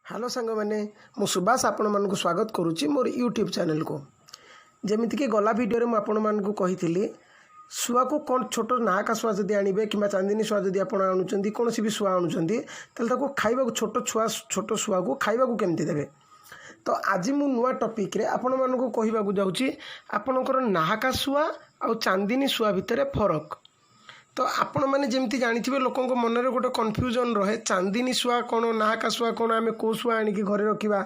Hello ସାଙ୍ଗମାନେ, ମୁଁ ସୁଭାଷ ଆପଣମାନଙ୍କୁ ସ୍ୱାଗତ କରୁଛି ମୋର ୟୁଟ୍ୟୁବ୍ ଚ୍ୟାନେଲକୁ। ଯେମିତିକି ଗଲା ଭିଡ଼ିଓରେ ମୁଁ ଆପଣମାନଙ୍କୁ କହିଥିଲି, ଶୁଆକୁ କ'ଣ ଛୋଟ ନାହାକା ଶୁଆ ଯଦି ଆଣିବେ କିମ୍ବା ଚାନ୍ଦିନୀ ଶୁଆ ଯଦି ଆପଣ ଆଣୁଛନ୍ତି, କୌଣସି ବି ଶୁଆ ଆଣୁଛନ୍ତି, ତାହେଲେ ତାକୁ ଖାଇବାକୁ, ଛୋଟ ଛୁଆ, ଛୋଟ ଶୁଆକୁ ଖାଇବାକୁ କେମିତି ଦେବେ। ତ ଆଜି ମୁଁ ନୂଆ ଟପିକ୍ରେ ଆପଣମାନଙ୍କୁ କହିବାକୁ ଯାଉଛି ଆପଣଙ୍କର ନାହାକା ଶୁଆ ଆଉ ଚାନ୍ଦିନୀ ଶୁଆ ଭିତରେ ଫରକ। ତ ଆପଣମାନେ ଯେମିତି ଜାଣିଥିବେ, ଲୋକଙ୍କ ମନରେ ଗୋଟେ କନଫ୍ୟୁଜନ୍ ରହେ, ଚାନ୍ଦିନୀ ଶୁଆ କ'ଣ, ନାହାକା ଶୁଆ କ'ଣ, ଆମେ କେଉଁ ଶୁଆ ଆଣିକି ଘରେ ରଖିବା।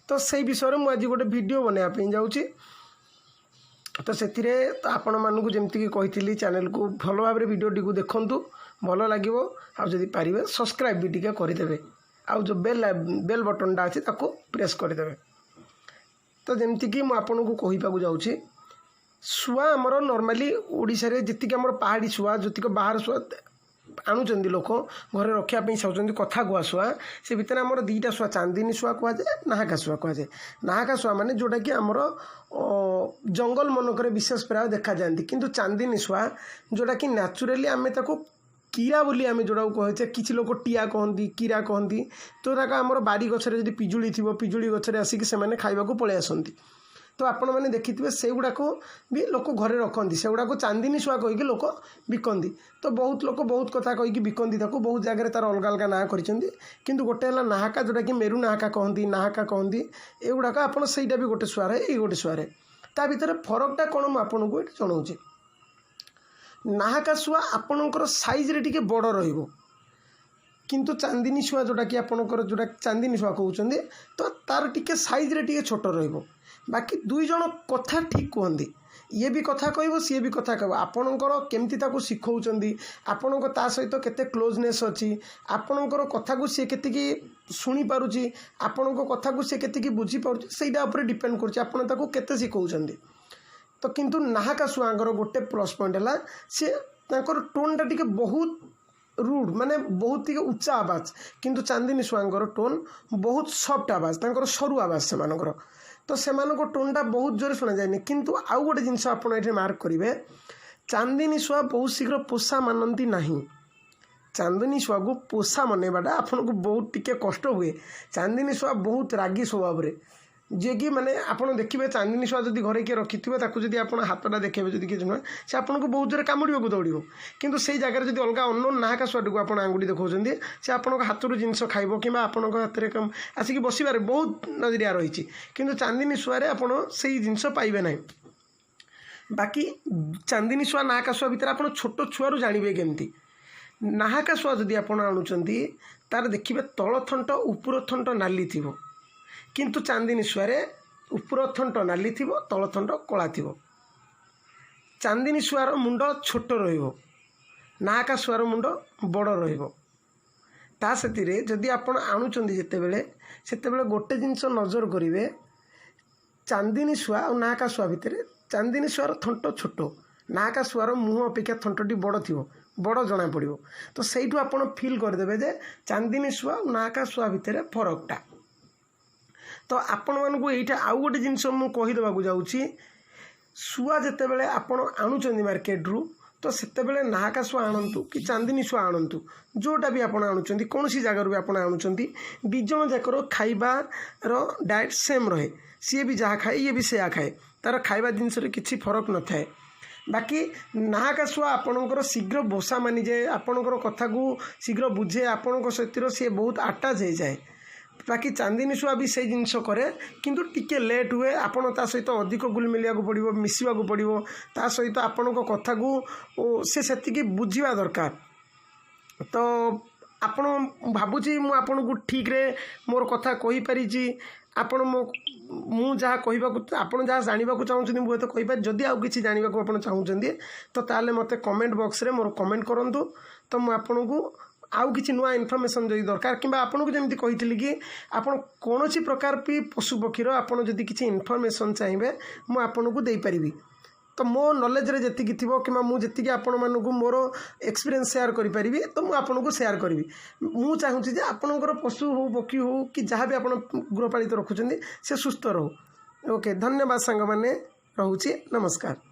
ତ ସେଇ ବିଷୟରେ ମୁଁ ଆଜି ଗୋଟେ ଭିଡ଼ିଓ ବନାଇବା ପାଇଁ ଯାଉଛି। ତ ସେଥିରେ ତ ଆପଣମାନଙ୍କୁ ଯେମିତିକି କହିଥିଲି, ଚ୍ୟାନେଲକୁ ଭଲ ଭାବରେ ଭିଡ଼ିଓଟିକୁ ଦେଖନ୍ତୁ, ଭଲ ଲାଗିବ। ଆଉ ଯଦି ପାରିବେ, ସବସ୍କ୍ରାଇବ୍ ବି ଟିକେ କରିଦେବେ ଆଉ ଯେଉଁ ବେଲ୍ ବେଲ୍ ବଟନ୍ଟା ଅଛି, ତାକୁ ପ୍ରେସ୍ କରିଦେବେ। ତ ଯେମିତିକି ମୁଁ ଆପଣଙ୍କୁ କହିବାକୁ ଯାଉଛି, ଶୁଆ ଆମର ନର୍ମାଲି ଓଡ଼ିଶାରେ ଯେତିକି ଆମର ପାହାଡ଼ି ଶୁଆ, ଯେତିକି ବାହାର ଶୁଆ ଆଣୁଛନ୍ତି, ଲୋକ ଘରେ ରଖିବା ପାଇଁ ଚାହୁଁଛନ୍ତି, କଥା କୁହା ଶୁଆ, ସେ ଭିତରେ ଆମର ଦୁଇଟା ଶୁଆ, ଚାନ୍ଦିନୀ ଶୁଆ କୁହାଯାଏ, ନାହାକା ଶୁଆ କୁହାଯାଏ। ନାହାକା ଶୁଆ ମାନେ ଯେଉଁଟାକି ଆମର ଜଙ୍ଗଲ ମାନଙ୍କରେ ବିଶେଷ ପ୍ରାୟ ଦେଖାଯାଆନ୍ତି। କିନ୍ତୁ ଚାନ୍ଦିନୀ ଶୁଆ ଯେଉଁଟାକି ନ୍ୟାଚୁରାଲି ଆମେ ତାକୁ କିରା ବୋଲି ଆମେ ଯେଉଁଟାକୁ କହୁଛେ, କିଛି ଲୋକ ଟିଆ କହନ୍ତି, କିରା କହନ୍ତି। ତ ଯେଉଁଟାକ ଆମର ବାରି ଗଛରେ ଯଦି ପିଜୁଳି ଥିବ, ପିଜୁଳି ଗଛରେ ଆସିକି ସେମାନେ ଖାଇବାକୁ ପଳେଇ ଆସନ୍ତି। ତ ଆପଣମାନେ ଦେଖିଥିବେ, ସେଇଗୁଡ଼ାକୁ ବି ଲୋକ ଘରେ ରଖନ୍ତି। ସେଗୁଡ଼ାକୁ ଚାନ୍ଦିନୀ ଶୁଆ କହିକି ଲୋକ ବିକନ୍ତି। ତ ବହୁତ ଲୋକ ବହୁତ କଥା କହିକି ବିକନ୍ତି ତାକୁ। ବହୁତ ଜାଗାରେ ତା'ର ଅଲଗା ଅଲଗା ନାଁ କରିଛନ୍ତି। କିନ୍ତୁ ଗୋଟେ ହେଲା ନାହାକା, ଯେଉଁଟାକି ମେରୁ ନାହାକା କହନ୍ତି, ନାହାକା କହନ୍ତି ଏଗୁଡ଼ାକ ଆପଣ। ସେଇଟା ବି ଗୋଟେ ଶୁଆରେ, ଏଇ ଗୋଟେ ଶୁଆରେ। ତା ଭିତରେ ଫରକଟା କ'ଣ, ମୁଁ ଆପଣଙ୍କୁ ଏଠି ଜଣାଉଛି। ନାହାକା ଶୁଆ ଆପଣଙ୍କର ସାଇଜ୍ରେ ଟିକେ ବଡ଼ ରହିବ। କିନ୍ତୁ ଚାନ୍ଦିନୀ ଶୁଆ, ଯେଉଁଟାକି ଆପଣଙ୍କର ଯେଉଁଟା ଚାନ୍ଦିନୀ ଶୁଆ କହୁଛନ୍ତି, ତ ତାର ଟିକେ ସାଇଜ୍ରେ ଟିକେ ଛୋଟ ରହିବ। ବାକି ଦୁଇ ଜଣ କଥା ଠିକ୍ କୁହନ୍ତି। ଇଏ ବି କଥା କହିବ, ସିଏ ବି କଥା କହିବ। ଆପଣଙ୍କର କେମିତି ତାକୁ ଶିଖଉଛନ୍ତି, ଆପଣଙ୍କ ତା ସହିତ କେତେ କ୍ଲୋଜନେସ୍ ଅଛି, ଆପଣଙ୍କର କଥାକୁ ସିଏ କେତିକି ଶୁଣିପାରୁଛି, ଆପଣଙ୍କ କଥାକୁ ସିଏ କେତିକି ବୁଝିପାରୁଛି, ସେଇଟା ଉପରେ ଡିପେଣ୍ଡ କରୁଛି ଆପଣ ତାକୁ କେତେ ଶିଖଉଛନ୍ତି। ତ କିନ୍ତୁ ନାହାକା ଶୁଆଙ୍କର ଗୋଟେ ପ୍ଲସ୍ ପଏଣ୍ଟ ହେଲା, ସିଏ ତାଙ୍କର ଟୋନ୍ଟା ଟିକେ ବହୁତ ରୁଡ଼, ମାନେ ବହୁତ ଟିକେ ଉଚ୍ଚା ଆବାଜ। କିନ୍ତୁ ଚାନ୍ଦିନୀ ଶୁଆଙ୍କର ଟୋନ୍ ବହୁତ ସଫ୍ଟ ଆବାଜ, ତାଙ୍କର ସରୁ ଆବାଜ ସେମାନଙ୍କର। ତ ସେମାନଙ୍କ ଟୋନ୍ଟା ବହୁତ ଜୋରେ ଶୁଣାଯାଏନି। କିନ୍ତୁ ଆଉ ଗୋଟେ ଜିନିଷ ଆପଣ ଏଠି ମାର୍କ କରିବେ, ଚାନ୍ଦିନୀ ଶୁଆ ବହୁତ ଶୀଘ୍ର ପୋଷା ମାନନ୍ତି ନାହିଁ। ଚାନ୍ଦିନୀ ଶୁଆକୁ ପୋଷା ମନେଇବାଟା ଆପଣଙ୍କୁ ବହୁତ ଟିକେ କଷ୍ଟ ହୁଏ। ଚାନ୍ଦିନୀ ଶୁଆ ବହୁତ ରାଗି ସ୍ୱଭାବରେ, ଯିଏକି ମାନେ ଆପଣ ଦେଖିବେ, ଚାନ୍ଦିନୀ ଶୁଆ ଯଦି ଘରେ କିଏ ରଖିଥିବ, ତାକୁ ଯଦି ଆପଣ ହାତଟା ଦେଖେଇବେ, ଯଦି କିଛି ନୁହେଁ, ସେ ଆପଣଙ୍କୁ ବହୁତ ଜୋରେ କାମୁଡ଼ିବାକୁ ଦୌଡ଼ିବ। କିନ୍ତୁ ସେଇ ଜାଗାରେ ଯଦି ଅଲଗା ଅନ୍ୟ ନାହାକା ଶୁଆଟିକୁ ଆପଣ ଆଙ୍ଗୁଠି ଦେଖାଉଛନ୍ତି, ସେ ଆପଣଙ୍କ ହାତରୁ ଜିନିଷ ଖାଇବ କିମ୍ବା ଆପଣଙ୍କ ହାତରେ ଆସିକି ବସିବାରେ ବହୁତ ନଜରିଆ ରହିଛି। କିନ୍ତୁ ଚାନ୍ଦିନୀ ଶୁଆରେ ଆପଣ ସେଇ ଜିନିଷ ପାଇବେ ନାହିଁ। ବାକି ଚାନ୍ଦିନୀ ଶୁଆ, ନାହାକା ଶୁଆ ଭିତରେ ଆପଣ ଛୋଟ ଛୁଆରୁ ଜାଣିବେ କେମିତି? ନାହାକା ଶୁଆ ଯଦି ଆପଣ ଆଣୁଛନ୍ତି, ତାର ଦେଖିବେ ତଳ ଥଣ୍ଟ, ଉପର ଥଣ୍ଟ ନାଲି ଥିବ। କିନ୍ତୁ ଚାନ୍ଦିନୀ ଶୁଆରେ ଉପର ଥଣ୍ଟ ନାଲି ଥିବ, ତଳ ଥଣ୍ଟ କଳା ଥିବ। ଚାନ୍ଦିନୀ ଶୁଆର ମୁଣ୍ଡ ଛୋଟ ରହିବ, ନାହାକା ଶୁଆର ମୁଣ୍ଡ ବଡ଼ ରହିବ। ତା ସେଥିରେ ଯଦି ଆପଣ ଆଣୁଛନ୍ତି ଯେତେବେଳେ, ସେତେବେଳେ ଗୋଟେ ଜିନିଷ ନଜର କରିବେ, ଚାନ୍ଦିନୀ ଶୁଆ ଆଉ ନାହାକା ଶୁଆ ଭିତରେ ଚାନ୍ଦିନୀ ଶୁଆର ଥଣ୍ଟ ଛୋଟ, ନାହାକା ଶୁଆର ମୁହଁ ଅପେକ୍ଷା ଥଣ୍ଟଟି ବଡ଼ ଥିବ, ବଡ଼ ଜଣାପଡ଼ିବ। ତ ସେଇଠୁ ଆପଣ ଫିଲ୍ କରିଦେବେ ଯେ ଚାନ୍ଦିନୀ ଶୁଆ ଆଉ ନାହାକା ଶୁଆ ଭିତରେ ଫରକଟା। ତ ଆପଣମାନଙ୍କୁ ଏଇଟା ଆଉ ଗୋଟେ ଜିନିଷ ମୁଁ କହିଦେବାକୁ ଯାଉଛି। ଶୁଆ ଯେତେବେଳେ ଆପଣ ଆଣୁଛନ୍ତି ମାର୍କେଟରୁ, ତ ସେତେବେଳେ ନାହାକା ଶୁଆ ଆଣନ୍ତୁ କି ଚାନ୍ଦିନୀ ଶୁଆ ଆଣନ୍ତୁ, ଯେଉଁଟା ବି ଆପଣ ଆଣୁଛନ୍ତି, କୌଣସି ଜାଗାରୁ ବି ଆପଣ ଆଣୁଛନ୍ତି, ଦୁଇ ଜଣ ଯାକର ଖାଇବାର ଡାଏଟ୍ ସେମ୍ ରହେ। ସିଏ ବି ଯାହା ଖାଏ, ଇଏ ବି ସେୟା ଖାଏ। ତା'ର ଖାଇବା ଜିନିଷରେ କିଛି ଫରକ ନଥାଏ। ବାକି ନାହାକା ଶୁଆ ଆପଣଙ୍କର ଶୀଘ୍ର ପୋଷା ମାନିଯାଏ, ଆପଣଙ୍କର କଥାକୁ ଶୀଘ୍ର ବୁଝେ, ଆପଣଙ୍କ ସହିତ ସିଏ ବହୁତ ଆଟାଚ୍ ହେଇଯାଏ। ବାକି ଚାନ୍ଦିନୀ ଶୁଆ ବି ସେଇ ଜିନିଷ କରେ, କିନ୍ତୁ ଟିକେ ଲେଟ୍ ହୁଏ। ଆପଣ ତା ସହିତ ଅଧିକ ଗୁଲି ମିଳିବାକୁ ପଡ଼ିବ, ମିଶିବାକୁ ପଡ଼ିବ ତା ସହିତ। ଆପଣଙ୍କ କଥାକୁ ସେ ସେତିକି ବୁଝିବା ଦରକାର। ତ ଆପଣ ଭାବୁଛି ମୁଁ ଆପଣଙ୍କୁ ଠିକ୍ରେ ମୋର କଥା କହିପାରିଛି। ଆପଣ ମୋ ମୁଁ ଯାହା କହିବାକୁ, ଆପଣ ଯାହା ଜାଣିବାକୁ ଚାହୁଁଛନ୍ତି, ମୁଁ ହୁଏତ କହିପାରି। ଯଦି ଆଉ କିଛି ଜାଣିବାକୁ ଆପଣ ଚାହୁଁଛନ୍ତି, ତ ତାହେଲେ ମୋତେ କମେଣ୍ଟ ବକ୍ସରେ ମୋର କମେଣ୍ଟ କରନ୍ତୁ। ତ ମୁଁ ଆପଣଙ୍କୁ ଆଉ କିଛି ନୂଆ ଇନଫର୍ମେସନ୍ ଯଦି ଦରକାର, କିମ୍ବା ଆପଣଙ୍କୁ ଯେମିତି କହିଥିଲି କି ଆପଣ କୌଣସି ପ୍ରକାର ବି ପଶୁ ପକ୍ଷୀର ଆପଣ ଯଦି କିଛି ଇନଫର୍ମେସନ୍ ଚାହିଁବେ, ମୁଁ ଆପଣଙ୍କୁ ଦେଇପାରିବି। ତ ମୋ ନଲେଜରେ ଯେତିକି ଥିବ କିମ୍ବା ମୁଁ ଯେତିକି ଆପଣମାନଙ୍କୁ ମୋର ଏକ୍ସପିରିଏନ୍ସ ସେୟାର କରିପାରିବି, ତ ମୁଁ ଆପଣଙ୍କୁ ସେୟାର କରିବି। ମୁଁ ଚାହୁଁଛି ଯେ ଆପଣଙ୍କର ପଶୁ ହଉ, ପକ୍ଷୀ ହଉ କି ଯାହା ବି ଆପଣ ଗୃହପାଳିତ ରଖୁଛନ୍ତି, ସେ ସୁସ୍ଥ ରହୁ। ଓକେ, ଧନ୍ୟବାଦ ସାଙ୍ଗମାନେ, ରହୁଛି, ନମସ୍କାର।